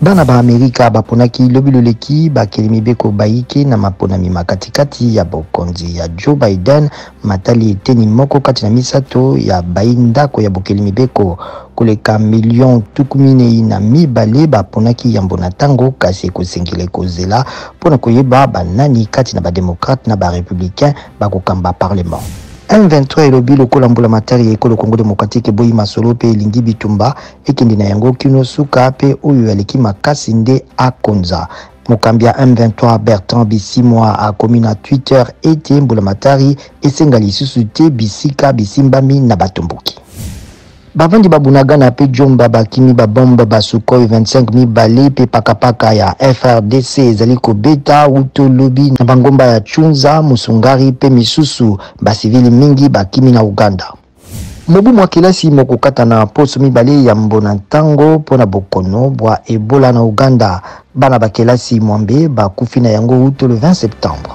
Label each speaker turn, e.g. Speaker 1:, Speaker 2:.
Speaker 1: Bana ba Amerika baponaki lobi loleki bakeli mibeko bayike na maponami ma katikati ya bokonzi ya Joe Biden matali eteni moko kati na misato ya bayi ndako ya bokeli mibeko. Koleka milio 42 baponaki yambo na ntango, kasi ekosengele kozela mpo na koyeba banani kati na ba democrates na ba republicains bakokamba parlement. M23 elobi lokola mbulamatari ya ekolo Congo democratique eboyi masolo mpe elingi bitumba ekende na yango kino suka mpe oyo aleki makasi nde akonza. Mokambi ya M23 Bertrand Bisimwa akomi na Twitter ete mbulamatari esenga lisusu te bisika bisimbami na batomboki. Bavandi ba Bunagana mpe Djomba bakimi ba bombe ba Sukhoi 25 mibale mpe pakapaka ya FARDC ezali kobeta wuto lobi na bangomba ya Tshunza, Musungari mpe misusu. Basivili mingi bakimi na Uganda. Mobu mwa kelasi mokokatana poso mibale yambo na ntango mpo na bokono bwa Ebola na Uganda. Bana ba kelasi mwambe bakufi na yango wuto le 20 septembre.